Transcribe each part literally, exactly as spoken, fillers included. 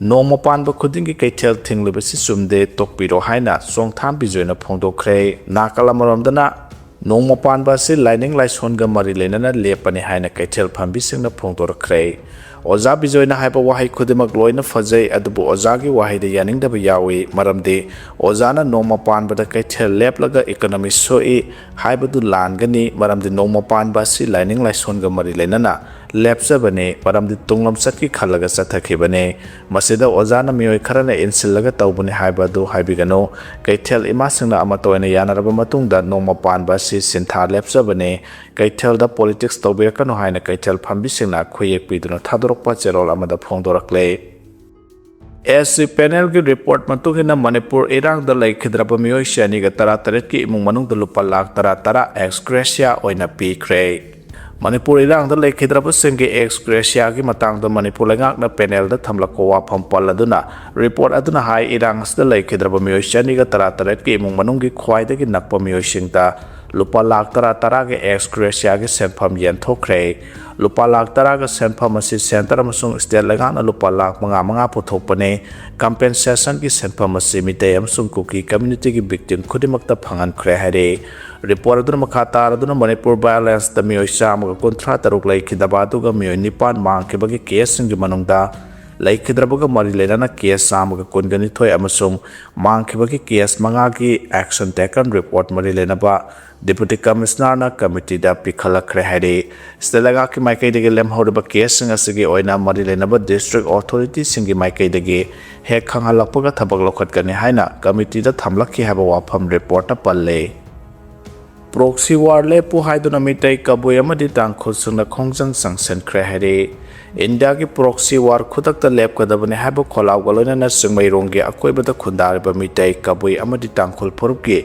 ꯅꯣꯡꯃ ꯄꯥꯟꯕ ꯈꯨꯗꯤꯡꯒꯤ ꯀꯩꯊꯦꯜ ꯊꯤꯡꯂꯤꯕꯁꯤ ꯆꯨꯝꯗꯦ, ꯇꯣꯛꯄꯤꯔꯣ ꯍꯥꯏꯅ ꯆꯣꯡꯊꯥꯝ ꯕꯤꯖꯣꯏꯅ ꯐꯣꯡꯗꯣꯛꯈ꯭ꯔꯦ꯫ ꯅꯥꯀꯜ ꯑꯃꯔꯣꯝꯗꯅ ꯅꯣꯡꯃ ꯄꯥꯟꯕ ꯑꯁꯤ ꯂꯥꯏꯅꯤꯡ ꯂꯥꯏꯁꯣꯟꯒ ꯃꯔꯤ ꯂꯩꯅꯅ ꯂꯦꯞꯄꯅꯤ ꯍꯥꯏꯅ ꯀꯩꯊꯦꯜ ꯐꯝꯕꯤꯁꯤꯡꯅ ꯐꯣꯡꯗꯣꯔꯛꯈ꯭ꯔꯦ꯫ ꯑꯣꯖꯥ ꯕꯤꯖꯣꯏꯅ ꯍꯥꯏꯕ ꯋꯥꯍꯩ ꯈꯨꯗꯤꯡꯃꯛ ꯂꯣꯏꯅ ꯐꯖꯩ, ꯑꯗꯨꯕꯨ ꯑꯣꯖꯥꯒꯤ ꯋꯥꯍꯩꯗ ꯌꯥꯅꯤꯡꯗꯕ ꯌꯥꯎꯏ, ꯃꯔꯝꯗꯤ ꯑꯣꯖꯥꯅ ꯅꯣꯡꯃ ꯄꯥꯟꯕꯗ ꯀꯩꯊꯦꯜ ꯂꯦꯞꯂꯒ economy ꯁꯣꯛꯏ ꯍꯥꯏꯕꯗꯨ ꯂꯥꯟꯒꯅꯤ, ꯃꯔꯝꯗꯤ ꯅꯣꯡꯃ ꯄꯥꯟꯕ ꯑꯁꯤ ꯂꯥꯏꯅꯤꯡ ꯂꯥꯏꯁꯣꯟꯒ ꯃꯔꯤ ꯂꯩꯅꯅ ꯂꯦꯞꯆꯕꯅꯤ, ꯃꯔꯝꯗꯤ ꯇꯨꯡꯂꯝꯆꯠꯀꯤ ꯈꯜꯂꯒ ꯆꯠꯊꯈꯤꯕꯅꯤ꯫ ꯃꯁꯤꯗ ꯑꯣꯖꯥꯅ ꯃꯤꯑꯣꯏ ꯈꯔꯅ ꯏꯟꯁꯤꯜꯂꯒ ꯇꯧꯕꯅꯤ ꯍꯥꯏꯕ ꯑꯗꯨ ꯍꯥꯏꯕꯤꯒꯅꯨ꯫ ꯀꯩꯊꯦꯜ ꯏꯃꯥꯁꯤꯡꯅ ꯑꯃꯠꯇ ꯑꯣꯏꯅ ꯌꯥꯅꯔꯕ ꯃꯇꯨꯡꯗ ꯅꯣꯡꯃ ꯄꯥꯟꯕ ꯑꯁꯤ ꯁꯤꯟꯊꯥ ꯂꯦꯞꯆꯕꯅꯤ꯫ ꯀꯩꯊꯦꯜꯗ politics ꯇꯧꯕꯤꯔꯛꯀꯅꯨ ꯍꯥꯏꯅ ꯀꯩꯊꯦꯜ ꯐꯝꯕꯤꯁꯤꯡꯅ ꯈꯨꯌꯦꯛ ꯄꯤꯗꯨꯅ ꯊꯥꯗꯣꯔꯛꯄ ꯆꯦꯔꯣꯜ ꯑꯃꯗ ꯐꯣꯡꯗꯣꯔꯛꯂꯦ꯫ ꯑꯦꯁ ꯁꯤ ꯄꯦꯅꯦꯜꯒꯤ ꯔꯤꯄꯣꯔꯠ ꯃꯇꯨꯡ ꯏꯟꯅ ꯃꯅꯤꯄꯨꯔ ꯏꯔꯥꯡꯗ ꯂꯩꯈꯤꯗ꯭ꯔꯕ ꯃꯤꯑꯣꯏ ꯆꯅꯤꯒ ꯇꯔꯥꯇꯔꯦꯠꯀꯤ ꯏꯃꯨꯡ ꯃꯅꯨꯡꯗ ꯂꯨꯄꯥ ꯂꯥꯈ ꯇꯔꯥ ꯇꯔꯥ ex gratia ꯑꯣꯏꯅ ꯄꯤꯈ꯭ꯔꯦ꯫ ꯃꯅꯤꯄꯨꯔ ꯏꯔꯥꯡꯗ ꯂꯩꯈꯤꯗ꯭ꯔꯕꯁꯤꯡꯒꯤ ex gratiaꯒꯤ ꯃꯇꯥꯡꯗ ꯃꯅꯤꯄꯨꯔ ꯂꯩꯉꯥꯛꯅ ꯄꯦꯅꯦꯜꯗ ꯊꯝꯂꯛꯄ ꯋꯥꯐꯝ ꯄꯜꯂꯗꯨꯅ, ꯔꯤꯄꯣꯔꯠ ꯑꯗꯨꯅ ꯍꯥꯏ, ꯏꯔꯥꯡ ꯑꯁꯤꯗ ꯂꯩꯈꯤꯗ꯭ꯔꯕ ꯃꯤꯑꯣꯏ ꯆꯅꯤꯒ ꯇꯔꯥꯇꯔꯦꯠꯀꯤ ꯏꯃꯨꯡ ꯃꯅꯨꯡꯒꯤ ꯈ꯭ꯋꯥꯏꯗꯒꯤ ꯅꯛꯄ ꯃꯤꯑꯣꯏꯁꯤꯡꯗ ꯂꯨꯄꯥ ꯂꯥꯈ ꯇꯔꯥ ꯇꯔꯥꯒꯤ ex gratiaꯒꯤ ꯁꯦꯟꯐꯝ ꯌꯦꯟꯊꯣꯛꯈ꯭ꯔꯦ꯫ ꯂꯨꯄꯥ ꯂꯥꯈ ꯇꯔꯥꯒ ꯁꯦꯟꯐꯝ ꯑꯁꯤ centre ꯑꯃꯁꯨꯡ state ꯂꯩꯉꯥꯛꯅ ꯂꯨꯄꯥ ꯂꯥꯈ ꯃꯉꯥ ꯃꯉꯥ ꯄꯨꯊꯣꯛꯄꯅꯤ꯫ Compensationꯒꯤ ꯁꯦꯟꯐꯝ ꯑꯁꯤ ꯃꯤꯇꯩ ꯑꯃꯁꯨꯡ ꯀꯨꯀꯤ communityꯒꯤ victim ꯈꯨꯗꯤꯡꯃꯛꯇ ꯐꯪꯍꯟꯈ꯭ꯔꯦ ꯍꯥꯏꯔꯤ꯫ ꯔꯤꯄꯣꯔꯠ ꯑꯗꯨꯅ ꯃꯈꯥ ꯇꯥꯔꯗꯨꯅ ꯃꯅꯤꯄꯨꯔ violenceꯇ ꯃꯤꯑꯣꯏ ꯆꯥꯝꯃꯒ ꯀꯨꯟꯊ꯭ꯔꯥ ꯇꯔꯨꯛ ꯂꯩꯈꯤꯗꯕ ꯑꯗꯨꯒ ꯃꯤꯑꯣꯏ ꯅꯤꯄꯥꯟ ꯃꯥꯡꯈꯤꯕꯒꯤ caseꯁꯤꯡꯒꯤ ꯃꯅꯨꯡꯗ ꯂꯩꯈꯤꯗ꯭ꯔꯕꯒ ꯃꯔꯤ ꯂꯩꯅꯅ case ꯆꯥꯝꯃꯒ ꯀꯨꯟꯒ ꯅꯤꯊꯣꯏ ꯑꯃꯁꯨꯡ ꯃꯥꯡꯈꯤꯕꯒꯤ case ꯃꯉꯥꯒꯤ action taken report ꯃꯔꯤ ꯂꯩꯅꯕ Deputy Commissionerꯅ committeeꯗ ꯄꯤꯈꯠꯂꯛꯈ꯭ꯔꯦ ꯍꯥꯏꯔꯤ꯫ State ꯂꯩꯉꯥꯛꯀꯤ ꯃꯥꯏꯀꯩꯗꯒꯤ ꯂꯦꯝꯍꯧꯔꯤꯕ caseꯁꯤꯡ ꯑꯁꯤꯒꯤ ꯑꯣꯏꯅ ꯃꯔꯤ ꯂꯩꯅꯕ district authorityꯁꯤꯡꯒꯤ ꯃꯥꯏꯀꯩꯗꯒꯤ ꯍꯦꯛ ꯈꯪꯍꯜꯂꯛꯄꯒ ꯊꯕꯛ ꯂꯧꯈꯠꯀꯅꯤ ꯍꯥꯏꯅ committeeꯗ ꯊꯝꯂꯛꯈꯤ ꯍꯥꯏꯕ ꯋꯥꯐꯝ ꯔꯤꯄꯣꯔꯠꯅ ꯄꯜꯂꯤ꯫ Proxy war ꯂꯦꯞꯄꯨ ꯍꯥꯏꯗꯨꯅ ꯃꯤꯇꯩ, ꯀꯕꯨꯏ ꯑꯃꯗꯤ ꯇꯥꯡꯈꯨꯜꯁꯤꯡꯅ ꯈꯣꯡꯖꯪ ꯆꯪꯁꯤꯟꯈ꯭ꯔꯦ ꯍꯥꯏꯔꯤ꯫ ꯏꯟꯗꯤꯌꯥꯒꯤ proxy war ꯈꯨꯗꯛꯇ ꯂꯦꯞꯀꯗꯕꯅꯤ ꯍꯥꯏꯕ ꯈꯣꯜꯂꯥꯎꯒ ꯂꯣꯏꯅꯅ ꯆꯤꯡꯃꯩꯔꯣꯡꯒꯤ ꯑꯀꯣꯏꯕꯗ ꯈꯨꯟꯗꯥꯔꯤꯕ ꯃꯤꯇꯩ, ꯀꯕꯨꯏ ꯑꯃꯗꯤ ꯇꯥꯡꯈꯨꯜ ꯐꯨꯔꯨꯞꯀꯤ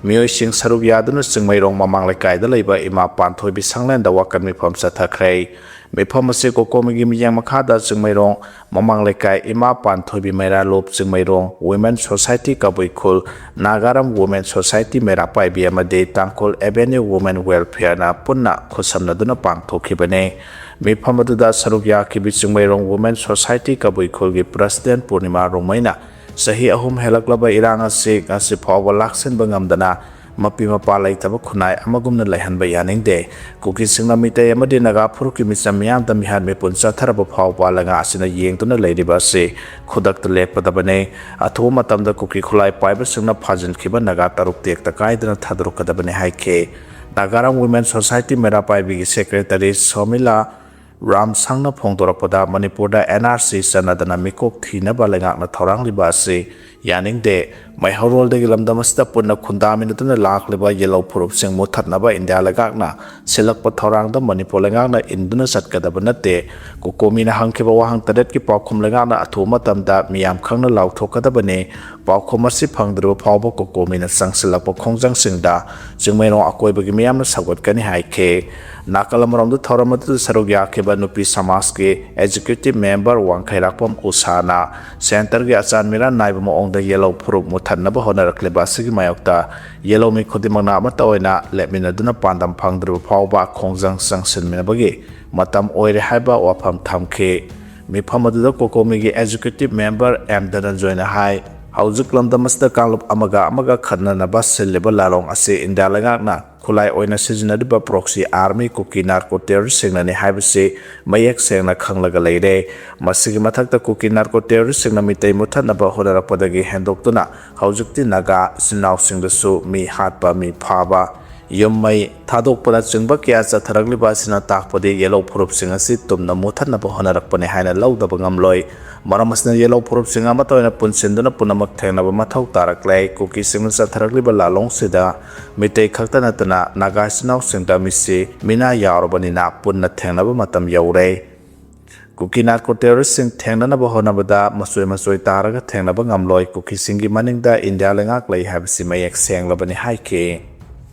ꯃꯤꯑꯣꯏꯁꯤꯡ ꯁꯔꯨꯛ ꯌꯥꯗꯨꯅ ꯆꯤꯡꯃꯩꯔꯣꯡ ꯃꯃꯥꯡ ꯂꯩꯀꯥꯏꯗ ꯂꯩꯕ ꯏꯃꯥ ꯄꯥꯟꯊꯣꯏꯕꯤ ꯁꯪꯂꯦꯟꯗ ꯋꯥꯀꯠ ꯃꯤꯐꯝ ꯆꯠꯊꯈ꯭ꯔꯦ꯫ ꯃꯤꯐꯝ ꯑꯁꯤ ꯀꯣꯀꯣꯃꯤꯒꯤ ꯃꯤꯠꯌꯦꯡ ꯃꯈꯥꯗ ꯆꯤꯡꯃꯩꯔꯣꯡ ꯃꯃꯥꯡ ꯂꯩꯀꯥꯏ ꯏꯃꯥ ꯄꯥꯟꯊꯣꯏꯕꯤ ꯃꯩꯔꯥꯂꯣꯞ, ꯆꯤꯡꯃꯩꯔꯣꯡ Women Society ꯀꯕꯨꯏ ꯈꯨꯜ, ꯅꯥꯒꯥꯔꯝ Women Society ꯃꯩꯔꯥ ꯄꯥꯏꯕꯤ ꯑꯃꯗꯤ ꯇꯥꯡꯈꯨꯜ Avenue Women Welfare ꯅ ꯄꯨꯟꯅ ꯈꯨꯠꯁꯝꯅꯗꯨꯅ ꯄꯥꯡꯊꯣꯛꯈꯤꯕꯅꯤ꯫ ꯃꯤꯐꯝ ꯑꯗꯨꯗ ꯁꯔꯨꯛ ꯌꯥꯈꯤꯕꯤ ꯆꯤꯡꯃꯩꯔꯣꯡ Women Society ꯀꯕꯨꯏ ꯈꯨꯜꯒꯤ President ꯄꯨꯔꯅꯤꯃꯥ ꯔꯣꯡꯃꯩꯅ ꯆꯍꯤ ꯑꯍꯨꯝ ꯍꯦꯜꯂꯛꯂꯕ ꯏꯔꯥꯡ ꯑꯁꯤ ꯉꯁꯤ ꯐꯥꯎꯕ ꯂꯥꯛꯁꯤꯟꯕ ꯉꯝꯗꯅ ꯃꯄꯤ ꯃꯄꯥ ꯂꯩꯇꯕ ꯈꯨꯟꯅꯥꯏ ꯑꯃꯒꯨꯝꯅ ꯂꯩꯍꯟꯕ ꯌꯥꯅꯤꯡꯗꯦ꯫ ꯀꯨꯀꯤꯁꯤꯡꯅ ꯃꯤꯇꯩ ꯑꯃꯗꯤ ꯅꯥꯒꯥ ꯐꯨꯔꯨꯞꯀꯤ ꯃꯤꯆꯝ ꯃꯤꯌꯥꯝꯗ ꯃꯤꯍꯥꯠ ꯃꯤꯄꯨꯟ ꯆꯠꯊꯔꯕ ꯐꯥꯎꯕ ꯂꯩꯉꯥꯛ ꯑꯁꯤꯅ ꯌꯦꯡꯗꯨꯅ ꯂꯩꯔꯤꯕ ꯑꯁꯤ ꯈꯨꯗꯛꯇ ꯂꯦꯞꯀꯗꯕꯅꯤ꯫ ꯑꯊꯨꯕ ꯃꯇꯝꯗ ꯀꯨꯀꯤ ꯈꯨꯠꯂꯥꯏ ꯄꯥꯏꯕꯁꯤꯡꯅ ꯐꯥꯖꯤꯟꯈꯤꯕ ꯅꯥꯒꯥ ꯇꯔꯨꯛ ꯇꯦꯛꯇ ꯀꯥꯏꯗꯅ ꯊꯥꯗꯣꯔꯛꯀꯗꯕꯅꯤ ꯍꯥꯏꯈꯤ꯫ ꯅꯥꯒꯥꯔꯝ Women Society ꯃꯩꯔꯥ ꯄꯥꯏꯕꯤꯒꯤ Secretary ꯁꯣꯃꯤꯂꯥ ꯔꯥꯝꯁꯪꯅ ꯐꯣꯡꯗꯣꯔꯛꯄꯗ, ꯃꯅꯤꯄꯨꯔꯗ N R C ꯆꯠꯅꯗꯅ ꯃꯤꯀꯣꯛ ꯊꯤꯅꯕ ꯂꯩꯉꯥꯛꯅ ꯊꯧꯔꯥꯡꯂꯤꯕ ꯑꯁꯤ ꯌꯥꯅꯤꯡꯗꯦ꯫ ꯃꯩꯍꯧꯔꯣꯜꯗꯒꯤ ꯂꯝꯗꯝ ꯑꯁꯤꯗ ꯄꯨꯟꯅ ꯈꯨꯟꯗꯥꯃꯤꯟꯅꯗꯨꯅ ꯂꯥꯛꯂꯤꯕ ꯌꯦꯜꯍꯧ ꯐꯨꯔꯨꯞꯁꯤꯡ ꯃꯨꯠꯊꯠꯅꯕ ꯏꯟꯗꯤꯌꯥ ꯂꯩꯉꯥꯛꯅ ꯁꯤꯜꯂꯛꯄ ꯊꯧꯔꯥꯡꯗ ꯃꯅꯤꯄꯨꯔ ꯂꯩꯉꯥꯛꯅ ꯏꯟꯗꯨꯅ ꯆꯠꯀꯗꯕ ꯅꯠꯇꯦ꯫ ꯀꯣꯀꯣꯃꯤꯅ ꯍꯪꯈꯤꯕ ꯋꯥꯍꯪ ꯇꯔꯦꯠꯀꯤ ꯄꯥꯎꯈꯨꯝ ꯂꯩꯉꯥꯛꯅ ꯑꯊꯨꯕ ꯃꯇꯝꯗ ꯃꯤꯌꯥꯝ ꯈꯪꯅ ꯂꯥꯎꯊꯣꯛꯀꯗꯕꯅꯤ꯫ ꯄꯥꯎꯈꯨꯝ ꯑꯁꯤ ꯐꯪꯗ꯭ꯔꯤꯕ ꯐꯥꯎꯕ ꯀꯣꯀꯣꯃꯤꯅ ꯆꯪꯁꯤꯜꯂꯛꯄ ꯈꯣꯡꯖꯪꯁꯤꯡꯗ ꯆꯤꯡꯃꯩꯔꯣꯡ ꯑꯀꯣꯏꯕꯒꯤ ꯃꯤꯌꯥꯝꯅ ꯁꯧꯒꯠꯀꯅꯤ ꯍꯥꯏꯈꯤ꯫ ꯅꯥꯀꯜ ꯑꯃꯔꯣꯝꯗ ꯊꯧꯔꯝ ꯑꯗꯨꯗ ꯁꯔꯨꯛ ꯌꯥꯈꯤꯕ ꯅꯨꯄꯤ ꯁꯃꯥꯖꯀꯤ Executive Member ꯋꯥꯡꯈꯩꯔꯥꯛꯄꯝ ꯎꯁꯥꯅ centre ꯒꯤ ꯑꯆꯥꯟ ꯃꯤꯔꯥꯟ ꯅꯥꯏꯕ ꯃꯑꯣꯡꯗ ꯌꯦꯜꯍꯧ ꯐꯨꯔꯨꯞ ꯃꯨꯠꯊꯠꯅꯕ ꯍꯣꯠꯅꯔꯛꯂꯤꯕ ꯑꯁꯤꯒꯤ ꯃꯥꯌꯣꯛꯇ ꯌꯦꯜꯍꯧ ꯃꯤ ꯈꯨꯗꯤꯡꯃꯛꯅ ꯑꯃꯠꯇ ꯑꯣꯏꯅ ꯂꯦꯞꯃꯤꯟꯅꯗꯨꯅ ꯄꯥꯟꯗꯝ ꯐꯪꯗ꯭ꯔꯤꯕ ꯐꯥꯎꯕ ꯈꯣꯡꯖꯪ ꯆꯪꯁꯤꯟꯃꯤꯟꯅꯕꯒꯤ ꯃꯇꯝ ꯑꯣꯏꯔꯦ ꯍꯥꯏꯕ ꯋꯥꯐꯝ ꯊꯝꯈꯤ꯫ ꯃꯤꯐꯝ ꯑꯗꯨꯗ ꯀꯣꯀꯣꯃꯤꯒꯤ Executive Member ꯑꯦꯝ ꯙꯅꯟꯖꯣꯏꯅ ꯍꯥꯏ, ꯍꯧꯖꯤꯛ ꯂꯝꯗꯝ ꯑꯁꯤꯗ ꯀꯥꯡꯂꯨꯞ ꯑꯃꯒ ꯑꯃꯒ ꯈꯠꯅꯅꯕ ꯁꯤꯜꯂꯤꯕ ꯂꯥꯂꯣꯡ ꯑꯁꯤ ꯏꯟꯗꯤꯌꯥ ꯂꯩꯉꯥꯛꯅ ꯈꯨꯠꯂꯥꯏ ꯑꯣꯏꯅ ꯁꯤꯖꯤꯟꯅꯔꯤꯕ proxy army ꯀꯨꯀꯤ narco terrorist ꯁꯤꯡꯅꯅꯤ ꯍꯥꯏꯕꯁꯤ ꯃꯌꯦꯛ ꯁꯦꯡꯅ ꯈꯪꯂꯒ ꯂꯩꯔꯦ꯫ ꯃꯁꯤꯒꯤ ꯃꯊꯛꯇ ꯀꯨꯀꯤ narco terrorist ꯁꯤꯡꯅ ꯃꯤꯇꯩ ꯃꯨꯠꯊꯠꯅꯕ ꯍꯣꯠꯅꯔꯛꯄꯗꯒꯤ ꯍꯦꯟꯗꯣꯛꯇꯨꯅ ꯍꯧꯖꯤꯛꯇꯤ ꯅꯥꯒꯥ ꯏꯆꯤꯟ ꯏꯅꯥꯎꯁꯤꯡꯗꯁꯨ ꯃꯤ ꯍꯥꯠꯄ, ꯃꯤ ꯐꯥꯕ, ꯌꯨꯝ ꯃꯩ ꯊꯥꯗꯣꯛꯄꯅꯆꯤꯡꯕ ꯀꯌꯥ ꯆꯠꯊꯔꯛꯂꯤꯕ ꯑꯁꯤꯅ ꯇꯥꯛꯄꯗꯤ ꯌꯦꯜꯍꯧ ꯐꯨꯔꯨꯞꯁꯤꯡ ꯑꯁꯤ ꯇꯨꯝꯅ ꯃꯨꯠꯊꯠꯅꯕ ꯍꯣꯠꯅꯔꯛꯄꯅꯤ ꯍꯥꯏꯅ ꯂꯧꯗꯕ ꯉꯝꯂꯣꯏ꯫ ꯃꯔꯝ ꯑꯁꯤꯅ ꯌꯦꯜꯍꯧ ꯐꯨꯔꯨꯞꯁꯤꯡ ꯑꯃꯠꯇ ꯑꯣꯏꯅ ꯄꯨꯟꯁꯤꯟꯗꯨꯅ ꯄꯨꯝꯅꯃꯛ ꯊꯦꯡꯅꯕ ꯃꯊꯧ ꯇꯥꯔꯛꯂꯦ꯫ ꯀꯨꯀꯤꯁꯤꯡꯅ ꯆꯠꯊꯔꯛꯂꯤꯕ ꯂꯥꯂꯣꯡꯁꯤꯗ ꯃꯤꯇꯩ ꯈꯛꯇ ꯅꯠꯇꯅ ꯅꯥꯒꯥ ꯏꯆꯤꯟ ꯏꯅꯥꯎꯁꯤꯡꯗ ꯃꯤꯁꯤ ꯃꯤꯅꯥ ꯌꯥꯎꯔꯕꯅꯤꯅ ꯄꯨꯟꯅ ꯊꯦꯡꯅꯕ ꯃꯇꯝ ꯌꯧꯔꯦ꯫ ꯀꯨꯀꯤ narco terrorist ꯁꯤꯡ ꯊꯦꯡꯅꯅꯕ ꯍꯣꯠꯅꯕꯗ ꯃꯆꯣꯏ ꯃꯆꯣꯏ ꯇꯥꯔꯒ ꯊꯦꯡꯅꯕ ꯉꯝꯂꯣꯏ꯫ ꯀꯨꯀꯤꯁꯤꯡꯒꯤ ꯃꯅꯤꯡꯗ ꯏꯟꯗꯤꯌꯥ ꯂꯩꯉꯥꯛ ꯂꯩ ꯍꯥꯏꯕꯁꯤ ꯃꯌꯦꯛ ꯁꯦꯡꯂꯕꯅꯤ ꯍꯥꯏꯈꯤ꯫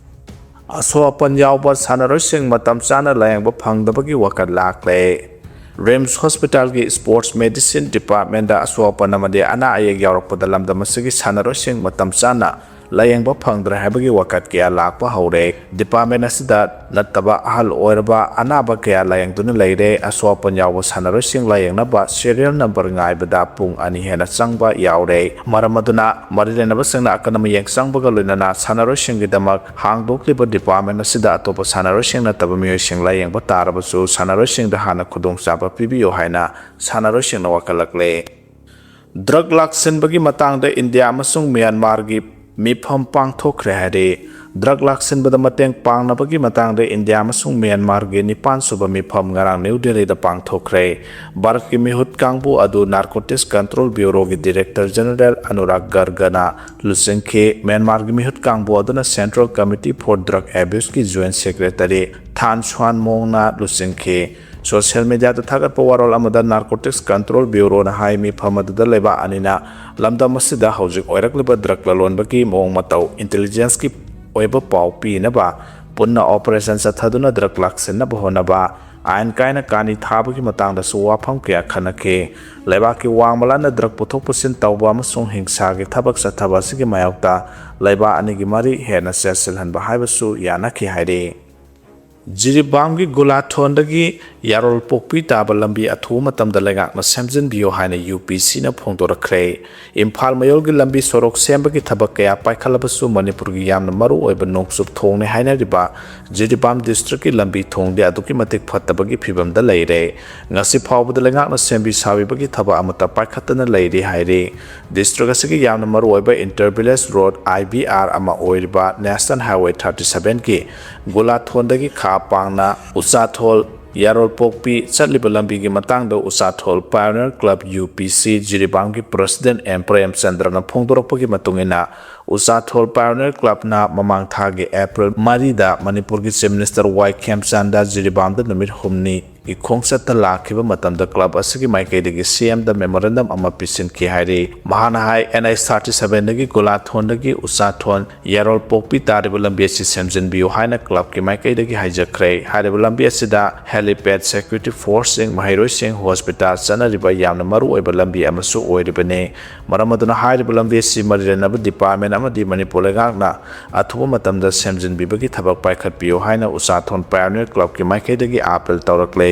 ꯑꯁꯣꯛ ꯑꯄꯟ ꯌꯥꯎꯕ ꯁꯥꯟꯅꯔꯣꯏꯁꯤꯡ ꯃꯇꯝ ꯆꯥꯅ ꯂꯥꯌꯦꯡꯕ ꯐꯪꯗꯕꯒꯤ ꯋꯥꯀꯠ ꯂꯥꯛꯂꯦ꯫ ꯔꯤꯝꯁ ꯍꯣꯁꯄꯤꯇꯥꯜꯒꯤ ꯁ꯭ꯄꯣꯔꯠꯁ ꯃꯦꯗꯤꯁꯤꯟ ꯗꯤꯄꯥꯔꯠꯃꯦꯟꯗ ꯑꯁꯣꯛ ꯑꯄꯟ ꯑꯃꯗꯤ ꯑꯅꯥ ꯑꯌꯦꯛ ꯌꯥꯎꯔꯛꯄꯗ ꯂꯝꯗꯝ ꯑꯁꯤꯒꯤ ꯁꯥꯟꯅꯔꯣꯏꯁꯤꯡ ꯃꯇꯝ ꯆꯥꯅ ꯂꯥꯌꯦꯡꯕ ꯐꯪꯗ꯭ꯔꯦ ꯍꯥꯏꯕꯒꯤ ꯋꯥꯀꯠ ꯀꯌꯥ ꯂꯥꯛꯄ ꯍꯧꯔꯦ꯫ ꯗꯤꯄꯥꯔꯠꯃꯦꯟ ꯑꯁꯤꯗ ꯅꯠꯇꯕ ꯑꯍꯜ ꯑꯣꯏꯔꯕ ꯑꯅꯥꯕ ꯀꯌꯥ ꯂꯥꯌꯦꯡꯗꯨꯅ ꯂꯩꯔꯦ꯫ ꯑꯁꯣꯛ ꯑꯄꯟ ꯌꯥꯎꯕ ꯁꯥꯟꯅꯔꯣꯏꯁꯤꯡ ꯂꯥꯌꯦꯡꯅꯕ ꯁꯦꯔꯤꯌꯦꯜ ꯅꯝꯕꯔ ꯉꯥꯏꯕꯗ ꯄꯨꯡ ꯑꯅꯤ ꯍꯦꯟꯅ ꯆꯪꯕ ꯌꯥꯎꯔꯦ꯫ ꯃꯔꯝ ꯑꯗꯨꯅ ꯃꯔꯤ ꯂꯩꯅꯕꯁꯤꯡꯅ ꯑꯀꯟꯕ ꯃꯤꯠꯌꯦꯡ ꯆꯪꯕꯒ ꯂꯣꯏꯅꯅ ꯁꯥꯟꯅꯔꯣꯏꯁꯤꯡꯒꯤꯗꯃꯛ ꯍꯥꯡꯗꯣꯛꯂꯤꯕ ꯗꯤꯄꯥꯔꯠꯃꯦꯟ ꯑꯁꯤꯗ ꯑꯇꯣꯞꯄ ꯁꯥꯟꯅꯔꯣꯏꯁꯤꯡ ꯅꯠꯇꯕ ꯃꯤꯑꯣꯏꯁꯤꯡ ꯂꯥꯌꯦꯡꯕ ꯇꯥꯔꯕꯁꯨ ꯁꯥꯟꯅꯔꯣꯏꯁꯤꯡꯗ ꯍꯥꯟꯅ ꯈꯨꯗꯣꯡꯆꯥꯕ ꯄꯤꯕꯤꯌꯨ ꯍꯥꯏꯅ ꯁꯥꯟꯅꯔꯣꯏꯁꯤꯡꯅ ꯋꯥꯀꯠꯂꯛꯂꯦ꯫ ꯗ꯭ꯔꯒ ꯂꯥꯛꯁꯤꯟꯕꯒꯤ ꯃꯇꯥꯡꯗ ꯏꯟꯗꯤꯌꯥ ꯑꯃꯁꯨꯡ ꯃ꯭ꯌꯥꯟꯃꯥꯔꯒꯤ ꯃꯤꯐꯝ ꯄꯥꯡꯊꯣꯛꯈ꯭ꯔꯦ ꯍꯥꯏꯔꯤ꯫ ꯗ꯭ꯔꯒ ꯂꯥꯛꯁꯤꯟꯕꯗ ꯃꯇꯦꯡ ꯄꯥꯡꯅꯕꯒꯤ ꯃꯇꯥꯡꯗ ꯏꯟꯗꯤꯌꯥ ꯑꯃꯁꯨꯡ ꯃ꯭ꯌꯥꯟꯃꯥꯔꯒꯤ ꯅꯤꯄꯥꯟ ꯁꯨꯕ ꯃꯤꯐꯝ ꯉꯔꯥꯡ ꯅ꯭ꯌꯨ ꯗꯦꯜꯂꯤꯗ ꯄꯥꯡꯊꯣꯛꯈ꯭ꯔꯦ꯫ ꯚꯥꯔꯠꯀꯤ ꯃꯤꯍꯨꯠ ꯀꯥꯡꯕꯨ ꯑꯗꯨ ꯅꯥꯔꯀꯣꯇꯤꯛꯁ ꯀꯟꯇ꯭ꯔꯣꯜ ꯕ꯭ꯌꯨꯔꯣꯒꯤ ꯗꯤꯔꯦꯛꯇꯔ ꯖꯦꯅꯔꯦꯜ ꯑꯅꯨꯔꯥꯒ ꯒꯔꯒꯅ ꯂꯨꯆꯤꯡꯈꯤ꯫ ꯃ꯭ꯌꯥꯟꯃꯥꯔꯒꯤ ꯃꯤꯍꯨꯠ ꯀꯥꯡꯕꯨ ꯑꯗꯨꯅ Central Committee for Drug Abuseꯀꯤ ꯖꯣꯏꯟ ꯁꯦꯀ꯭ꯔꯦꯇꯔꯤ ꯊꯥꯟ ꯁ꯭ꯋꯥꯟ ꯃꯣꯡꯅ ꯂꯨꯆꯤꯡꯈꯤ꯫ ꯁꯣꯁꯤꯌꯦꯜ ꯃꯤꯗꯤꯌꯥꯗ ꯊꯥꯒꯠꯄ ꯋꯥꯔꯣꯜ ꯑꯃꯗ ꯅꯥꯔꯀꯣꯇꯤꯛꯁ ꯀꯟꯇ꯭ꯔꯣꯜ ꯕ꯭ꯌꯨꯔꯣꯅ ꯍꯥꯏ, ꯃꯤꯐꯝ ꯑꯗꯨꯗ ꯂꯩꯕ ꯑꯅꯤꯅ ꯂꯝꯗꯝ ꯑꯁꯤꯗ ꯍꯧꯖꯤꯛ ꯑꯣꯏꯔꯛꯂꯤꯕ ꯗ꯭ꯔꯒ ꯂꯂꯣꯟꯕꯒꯤ ꯃꯑꯣꯡ ꯃꯇꯧ, ꯏꯟꯇꯦꯂꯤꯖꯦꯟꯁꯀꯤ ꯑꯣꯏꯕ ꯄꯥꯎ ꯄꯤꯅꯕ, ꯄꯨꯟꯅ ꯑꯣꯄꯔꯦꯁꯟ ꯆꯠꯊꯗꯨꯅ ꯗ꯭ꯔꯒ ꯂꯥꯛꯁꯤꯟꯅꯕ ꯍꯣꯠꯅꯕ, ꯑꯥꯏꯟ ꯀꯥꯏꯅ ꯀꯥꯅꯤ ꯊꯥꯕꯒꯤ ꯃꯇꯥꯡꯗꯁꯨ ꯋꯥꯐꯝ ꯀꯌꯥ ꯈꯟꯅꯈꯤ꯫ ꯂꯩꯕꯥꯛꯀꯤ ꯋꯥꯡꯃ ꯂꯥꯟꯅ ꯗ꯭ꯔꯒ ꯄꯨꯊꯣꯛ ꯄꯨꯁꯤꯟ ꯇꯧꯕ ꯑꯃꯁꯨꯡ ꯍꯤꯡꯁꯥꯒꯤ ꯊꯕꯛ ꯆꯠꯊꯕ ꯑꯁꯤꯒꯤ ꯃꯥꯌꯣꯛꯇ ꯂꯩꯕꯥꯛ ꯑꯅꯤꯒꯤ ꯃꯔꯤ ꯍꯦꯟꯅ ꯆꯦꯠꯁꯤꯜꯍꯟꯕ ꯍꯥꯏꯕꯁꯨ ꯌꯥꯅꯈꯤ ꯍꯥꯏꯔꯤ꯫ ꯖꯤꯔꯤꯕꯥꯝꯒꯤ ꯒꯨꯂꯥꯊꯣꯟꯗꯒꯤ ꯌꯥꯔꯣꯜꯄꯣꯛꯄꯤ ꯇꯥꯕ ꯂꯝꯕꯤ ꯑꯊꯨꯕ ꯃꯇꯝꯗ ꯂꯩꯉꯥꯛꯅ ꯁꯦꯝꯖꯤꯟꯕꯤꯌꯨ ꯍꯥꯏꯅ ꯌꯨ ꯄꯤ ꯁꯤꯅ ꯐꯣꯡꯗꯣꯔꯛꯈ꯭ꯔꯦ꯫ ꯏꯝꯐꯥꯜ ꯃꯌꯣꯜꯒꯤ ꯂꯝꯕꯤ ꯁꯣꯔꯣꯛ ꯁꯦꯝꯕꯒꯤ ꯊꯕꯛ ꯀꯌꯥ ꯄꯥꯏꯈꯠꯂꯕꯁꯨ ꯃꯅꯤꯄꯨꯔꯒꯤ ꯌꯥꯝꯅ ꯃꯔꯨ ꯑꯣꯏꯕ ꯅꯣꯡꯆꯨꯞ ꯊꯣꯡꯅꯤ ꯍꯥꯏꯅꯔꯤꯕ ꯖꯤꯔꯤꯕꯥꯝ ꯗꯤꯁꯇ꯭ꯔꯤꯛꯀꯤ ꯂꯝꯕꯤ ꯊꯣꯡꯗꯤ ꯑꯗꯨꯛꯀꯤ ꯃꯇꯤꯛ ꯐꯠꯇꯕꯒꯤ ꯐꯤꯕꯝꯗ ꯂꯩꯔꯦ꯫ ꯉꯁꯤ ꯐꯥꯎꯕꯗ ꯂꯩꯉꯥꯛꯅ ꯁꯦꯝꯕꯤ ꯁꯥꯕꯤꯕꯒꯤ ꯊꯕꯛ ꯑꯃꯠꯇ ꯄꯥꯏꯈꯠꯇꯅ ꯂꯩꯔꯤ ꯍꯥꯏꯔꯤ꯫ ꯗꯤꯁꯇ꯭ꯔꯤꯛ ꯑꯁꯤꯒꯤ ꯌꯥꯝꯅ ꯃꯔꯨ ꯑꯣꯏꯕ ꯏꯟꯇꯔ ꯚꯤꯂꯦꯖ ꯔꯣꯗ, ꯑꯥꯏ ꯚꯤ ꯑꯥꯔ, ꯑꯃ ꯑꯣꯏꯔꯤꯕ ꯅꯦꯁꯅꯦꯜ ꯍꯥꯏꯋꯦ ꯊꯥꯔꯇꯤ ꯁꯚꯦꯟꯒꯤ ꯒꯨꯂꯥꯊꯣꯟꯗꯒꯤ ꯈꯥ ꯄꯥꯡꯅ ꯎꯆꯥꯊꯣꯜ ꯌꯥꯔꯣꯜꯄꯣꯛꯄꯤ ꯆꯠꯂꯤꯕ ꯂꯝꯕꯤꯒꯤ ꯃꯇꯥꯡꯗ ꯎꯆꯥꯊꯣꯜ ꯄꯥꯏꯑꯣꯅꯤꯌꯔ ꯀ꯭ꯂꯕ, ꯌꯨ ꯄꯤ ꯁꯤ, ꯖꯤꯔꯤꯕꯥꯝꯒꯤ ꯄ꯭ꯔꯁꯤꯗꯦꯟ ꯑꯦꯝ ꯄ꯭ꯔꯦꯝꯆꯟꯗ꯭ꯔꯅ ꯐꯣꯡꯗꯣꯔꯛꯄꯒꯤ ꯃꯇꯨꯡ ꯏꯟꯅ, ꯎꯆꯥꯊꯣꯜ ꯄꯥꯏꯑꯣꯅꯤꯌꯔ ꯀ꯭ꯂꯕꯅ ꯃꯃꯥꯡ ꯊꯥꯒꯤ ꯑꯦꯄ꯭ꯔꯤꯜ ꯃꯔꯤꯗ ꯃꯅꯤꯄꯨꯔꯒꯤ ꯆꯤꯐ ꯃꯤꯅꯤꯁꯇꯔ ꯋꯥꯏ ꯈꯦꯝꯆꯥꯟꯗ ꯖꯤꯔꯤꯕꯥꯝꯗ ꯅꯨꯃꯤꯠ ꯍꯨꯝꯅꯤ ꯒꯤ ꯈꯣꯡꯆꯠꯇ ꯂꯥꯛꯈꯤꯕ ꯃꯇꯝꯗ club ꯑꯁꯤꯒꯤ ꯃꯥꯏꯀꯩꯗꯒꯤ C M ꯗ memorandum ꯑꯃ ꯄꯤꯁꯤꯟꯈꯤ ꯍꯥꯏꯔꯤ꯫ ꯃꯍꯥꯛꯅ ꯍꯥꯏ, N H thirty seven ꯗꯒꯤ ꯒꯨꯂꯥꯊꯣꯟꯗꯒꯤ ꯎꯆꯥꯊꯣꯟ ꯌꯥꯔꯣꯜꯄꯣꯛꯄꯤ ꯇꯥꯔꯤꯕ ꯂꯝꯕꯤ ꯑꯁꯤ ꯁꯦꯝꯖꯤꯟꯕꯤꯌꯨ ꯍꯥꯏꯅ club ꯀꯤ ꯃꯥꯏꯀꯩꯗꯒꯤ ꯍꯥꯏꯖꯈ꯭ꯔꯦ꯫ ꯍꯥꯏꯔꯤꯕ ꯂꯝꯕꯤ ꯑꯁꯤꯗ helipad, security force ꯁꯤꯡ, ꯃꯍꯩꯔꯣꯏꯁꯤꯡ, hospital ꯆꯠꯅꯔꯤꯕ ꯌꯥꯝꯅ ꯃꯔꯨ ꯑꯣꯏꯕ ꯂꯝꯕꯤ ꯑꯃꯁꯨ ꯑꯣꯏꯔꯤꯕꯅꯤ꯫ ꯃꯔꯝ ꯑꯗꯨꯅ ꯍꯥꯏꯔꯤꯕ ꯂꯝꯕꯤ ꯑꯁꯤ ꯃꯔꯤ ꯂꯩꯅꯕ department ꯑꯃꯗꯤ ꯃꯅꯤꯄꯨꯔ ꯂꯩꯉꯥꯛꯅ ꯑꯊꯨꯕ ꯃꯇꯝꯗ ꯁꯦꯝꯖꯤꯟꯕꯤꯕꯒꯤ ꯊꯕꯛ ꯄꯥꯏꯈꯠꯄꯤꯌꯨ ꯍꯥꯏꯅ ꯎꯆꯥꯊꯣꯟ Pioneer Club ꯀꯤ ꯃꯥꯏꯀꯩꯗꯒꯤ appeal ꯇꯧꯔꯛꯂꯦ꯫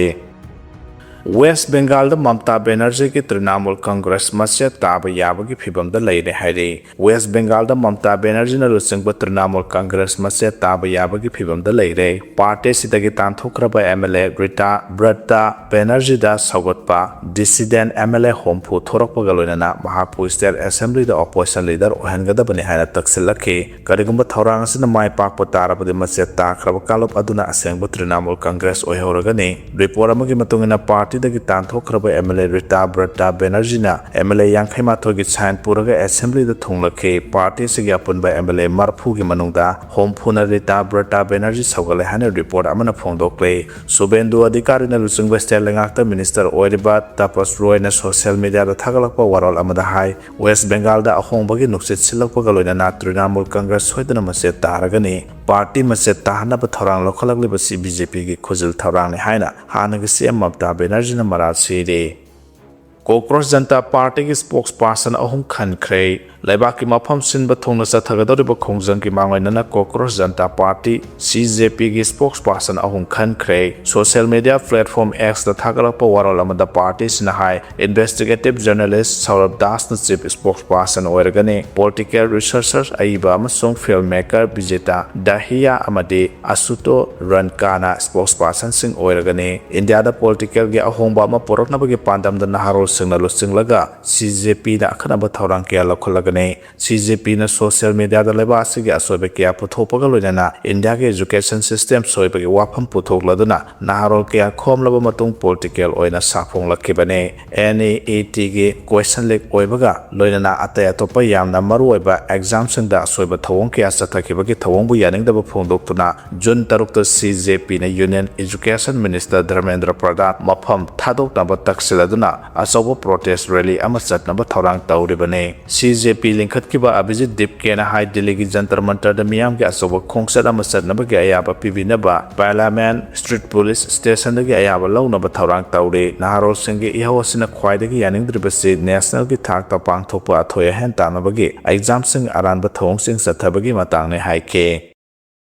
ꯋꯦꯁ꯭ꯠ ꯕꯦꯡꯒꯥꯜꯗ ꯃꯝꯇꯥ ꯕꯦꯅꯔꯖꯤꯒꯤ ꯇ꯭ꯔꯤꯅꯥꯃꯨꯜ ꯀꯪꯒ꯭ꯔꯦꯁ ꯃꯆꯦꯠ ꯇꯥꯕ ꯌꯥꯕꯒꯤ ꯐꯤꯚꯝꯗ ꯂꯩꯔꯦ ꯍꯥꯏꯔꯤ꯫ ꯋꯦꯁ꯭ꯠ ꯕꯦꯡꯒꯥꯜꯗ ꯃꯝꯇꯥ ꯕꯦꯅꯔꯖꯤꯅ ꯂꯨꯆꯤꯡꯕ ꯇ꯭ꯔꯤꯅꯥꯃꯨꯜ ꯀꯪꯒ꯭ꯔꯦꯁ ꯃꯆꯦꯠ ꯇꯥꯕ ꯌꯥꯕꯒꯤ ꯐꯤꯚꯝꯗ ꯂꯩꯔꯦ꯫ Party ꯑꯁꯤꯗꯒꯤ ꯇꯥꯟꯊꯣꯛꯈ꯭ꯔꯕ M L A Rita ꯕ꯭ꯔꯠꯇꯥ ꯕꯦꯅꯔꯖꯤꯗ ꯁꯧꯒꯠꯄ dissident M L A ꯍꯨꯝꯐꯨ ꯊꯣꯔꯛꯄꯒ ꯂꯣꯏꯅꯅ ꯃꯍꯥꯛꯄꯨ state assembly ꯗ opposition leader ꯑꯣꯏꯍꯟꯒꯗꯕꯅꯤ ꯍꯥꯏꯅ ꯇꯛꯁꯤꯜꯂꯛꯈꯤ꯫ ꯀꯔꯤꯒꯨꯝꯕ ꯊꯧꯔꯥꯡ ꯑꯁꯤꯅ ꯃꯥꯏ ꯄꯥꯛꯄ ꯇꯥꯔꯕꯗꯤ ꯃꯆꯦꯠ ꯇꯥꯈ꯭ꯔꯕ ꯀꯥꯡꯂꯨꯞ ꯑꯗꯨꯅ ꯑꯁꯦꯡꯕ ꯇ꯭ꯔꯤꯅꯥꯃꯨꯜ ꯀꯪꯒ꯭ꯔꯦꯁ ꯑꯣꯏꯍꯧꯔꯒꯅꯤ꯫ Report ꯑꯃꯒꯤ ꯃꯇꯨꯡ ꯏꯟꯅ party ꯗꯒꯤ ꯇꯥꯟꯊꯣꯛꯈ꯭ꯔꯕ M L A Rita ꯕ꯭ꯔꯠꯇꯥ ꯕꯦꯅꯔꯖꯤꯅ M L A ꯌꯥꯡꯈꯩ ꯃꯥꯊꯣꯏꯒꯤ sign ꯄꯨꯔꯒ assembly ꯗ ꯊꯨꯡꯂꯛꯈꯤ꯫ Party ꯑꯁꯤꯒꯤ ꯑꯄꯨꯟꯕ M L A ꯃꯔꯐꯨꯒꯤ ꯃꯅꯨꯡꯗ ꯍꯨꯝꯐꯨꯅ ꯔꯤꯇꯥ ꯕ꯭ꯔꯠꯇꯥ ꯕꯦꯅꯔꯖꯤ ꯁꯧꯒꯠꯂꯦ ꯍꯥꯏꯅ report ꯑꯃꯅ ꯐꯣꯡꯗꯣꯛꯂꯦ꯫ ꯁꯨꯕꯦꯟꯗꯨ ꯑꯙꯤꯀꯥꯔꯤꯅ ꯂꯨꯆꯤꯡꯕ state ꯂꯩꯉꯥꯛꯇ minister ꯑꯣꯏꯔꯤꯕ ꯇꯄꯁ ꯔꯣꯏꯅ social media ꯗ ꯊꯥꯒꯠꯂꯛꯄ ꯋꯥꯔꯣꯜ ꯑꯃꯗ ꯍꯥꯏ, ꯋꯦꯁ꯭ꯠ ꯕꯦꯡꯒꯥꯜꯗ ꯑꯍꯣꯡꯕꯒꯤ ꯅꯨꯡꯁꯤꯠ ꯁꯤꯠꯂꯛꯄꯒ ꯂꯣꯏꯅꯅ ꯇ꯭ꯔꯤꯅꯥꯃꯨꯜ ꯀꯪꯒ꯭ꯔꯦꯁ ꯁꯣꯏꯗꯅ ꯃꯆꯦꯠ ꯇꯥꯔꯒꯅꯤ꯫ Party ꯃꯆꯦꯠ ꯇꯥꯍꯟꯅꯕ ꯊꯧꯔꯥꯡ ꯂꯧꯈꯠꯂꯛꯂꯤꯕꯁꯤ B J P ꯒꯤ ꯈꯨꯖꯤꯜ ꯊꯧꯔꯥꯡꯅꯤ ꯍꯥꯏꯅ ꯍꯥꯟꯅꯒꯤ C M ꯃꯝꯇꯥ ꯕꯦꯅꯔꯖꯤꯅ ꯃꯔꯥꯜ ꯁꯤꯔꯦ꯫ ꯀꯣꯀ꯭ꯔꯣꯁ ꯖꯟꯇꯥ ꯄꯥꯔꯇꯤꯒꯤ spokesperson ꯑꯍꯨꯝ ꯈꯟꯈ꯭ꯔꯦ꯫ ꯂꯩꯕꯥꯛꯀꯤ ꯃꯐꯝ ꯁꯤꯟꯕ ꯊꯨꯡꯅ ꯆꯠꯊꯒꯗꯧꯔꯤꯕ ꯈꯣꯡꯖꯪꯒꯤ ꯃꯥꯡꯑꯣꯏꯅꯅ ꯀꯣꯀ꯭ꯔꯣꯁ Janata party, C J P ꯒꯤ spokesperson ꯑꯍꯨꯝ ꯈꯟꯈ꯭ꯔꯦ꯫ Social media platform X ꯇ ꯊꯥꯒꯠꯂꯛꯄ ꯋꯥꯔꯣꯜ ꯑꯃꯗ party ꯑꯁꯤꯅ ꯍꯥꯏ, investigative journalist ꯁꯧꯔꯚ ꯗꯥꯁꯅ chief spokesperson ꯑꯣꯏꯔꯒꯅꯤ꯫ Political researcher ꯑꯏꯕ ꯑꯃꯁꯨꯡ film maker ꯕꯤꯖꯦꯇꯥ ꯗꯥꯍꯤꯌꯥ ꯑꯃꯗꯤ ꯑꯁꯨꯇꯣ ꯔꯟꯀꯥꯅ spokesperson ꯁꯤꯡ ꯑꯣꯏꯔꯒꯅꯤ꯫ ꯏꯟꯗꯤꯌꯥꯗ political ꯒꯤ ꯑꯍꯣꯡꯕ ꯑꯃ ꯄꯨꯔꯛꯅꯕꯒꯤ ꯄꯥꯟꯗꯝꯗ ꯅꯍꯥꯔꯣꯜ ꯁꯤꯡꯅ ꯂꯨꯆꯤꯡꯂꯒ ꯁꯤ ꯖꯦ ꯄꯤꯅ ꯑꯈꯟꯅꯕ ꯊꯧꯔꯥꯡ ꯀꯌꯥ ꯂꯧꯈꯠꯂꯒꯅꯤ꯫ ꯁꯤ ꯖꯦ ꯄꯤꯅ ꯁꯣꯁꯤꯌꯦꯜ ꯃꯤꯗꯤꯌꯥꯗ ꯂꯩꯕꯥꯛ ꯑꯁꯤꯒꯤ ꯑꯁꯣꯏꯕ ꯀꯌꯥ ꯄꯨꯊꯣꯛꯄꯒ ꯂꯣꯏꯅꯅ ꯏꯟꯗꯤꯌꯥꯒꯤ ꯑꯦꯖꯨꯀꯦꯁꯟ ꯁꯤꯁꯇꯦꯝ ꯁꯣꯏꯕꯒꯤ ꯋꯥꯐꯝ ꯄꯨꯊꯣꯛꯂꯗꯨꯅ ꯅꯍꯥꯔꯣꯜ ꯀꯌꯥ ꯈꯣꯝꯂꯕ ꯃꯇꯨꯡ ꯄꯣꯂꯤꯇꯤꯀꯦꯜ ꯑꯣꯏꯅ ꯁꯥꯐꯣꯡꯂꯛꯈꯤꯕꯅꯤ꯫ ꯑꯦꯟ ꯏ ꯏ ꯇꯤꯒꯤ ꯀꯣꯏꯁꯟ ꯂꯤꯛ ꯑꯣꯏꯕꯒ ꯂꯣꯏꯅꯅ ꯑꯇꯩ ꯑꯇꯣꯞꯄ ꯌꯥꯝꯅ ꯃꯔꯨꯑꯣꯏꯕ ꯑꯦꯛꯖꯥꯝꯁꯤꯡꯗ ꯑꯁꯣꯏꯕ ꯊꯧꯑꯣꯡ ꯀꯌꯥ ꯆꯠꯊꯈꯤꯕꯒꯤ ꯊꯧꯑꯣꯡꯕꯨ ꯌꯥꯅꯤꯡꯗꯕ ꯐꯣꯡꯗꯣꯛꯇꯨꯅ ꯖꯨꯟ ꯇꯔꯨꯛꯇ ꯁꯤ ꯖꯦ ꯄꯤꯅ ꯌꯨꯅꯤꯌꯟ ꯑꯦꯖꯨꯀꯦꯁꯟ ꯃꯤꯅꯤꯁꯇꯔ ꯙꯔꯃꯦꯟꯗ꯭ꯔ ꯄ꯭ꯔꯙꯥꯟ ꯃꯐꯝ ꯊꯥꯗꯣꯛꯅꯕ ꯇꯛꯁꯤꯜꯂꯗꯨꯅ ꯑꯆꯧꯕ ꯄ꯭ꯔꯣꯇꯦꯁ ꯔꯦꯂꯤ ꯑꯃ ꯆꯠꯅꯕ ꯊꯧꯔꯥꯡ ꯇꯧꯔꯤꯕꯅꯤ꯫ ꯁꯤ ꯖꯦ ꯄꯤ ꯂꯤꯡꯈꯠꯈꯤꯕ ꯑꯕꯤꯖꯤꯠ ꯗꯤꯞꯀꯦꯅ ꯍꯥꯏ, ꯗꯤꯜꯂꯤꯒꯤ ꯖꯟꯇꯔ ꯃꯟꯇꯔꯗ ꯃꯤꯌꯥꯝꯒꯤ ꯑꯆꯧꯕ ꯈꯣꯡꯆꯠ ꯑꯃ ꯆꯠꯅꯕꯒꯤ ꯑꯌꯥꯕ ꯄꯤꯕꯤꯅꯕ ꯄꯥꯔꯂꯤꯌꯥꯃꯦꯟ ꯁ꯭ꯇ꯭ꯔꯤꯠ ꯄꯨꯂꯤꯁ ꯁ꯭ꯇꯦꯁꯟꯗꯒꯤ ꯑꯌꯥꯕ ꯂꯧꯅꯕ ꯊꯧꯔꯥꯡ ꯇꯧꯔꯤ꯫ ꯅꯍꯥꯔꯣꯜꯁꯤꯡꯒꯤ ꯏꯍꯧ ꯑꯁꯤꯅ ꯈ꯭ꯋꯥꯏꯗꯒꯤ ꯌꯥꯅꯤꯡꯗ꯭ꯔꯤꯕꯁꯤ ꯅꯦꯁꯅꯦꯜꯒꯤ ꯊꯥꯛꯇ ꯄꯥꯡꯊꯣꯛꯄ ꯑꯊꯣꯏ ꯑꯍꯦꯟ ꯇꯥꯟꯅꯕꯒꯤ ꯑꯦꯛꯖꯥꯝꯁꯤꯡ ꯑꯔꯥꯟꯕ ꯊꯧꯑꯣꯡꯁꯤꯡ ꯆꯠꯊꯕꯒꯤ ꯃꯇꯥꯡꯅꯤ ꯍꯥꯏꯈꯤ꯫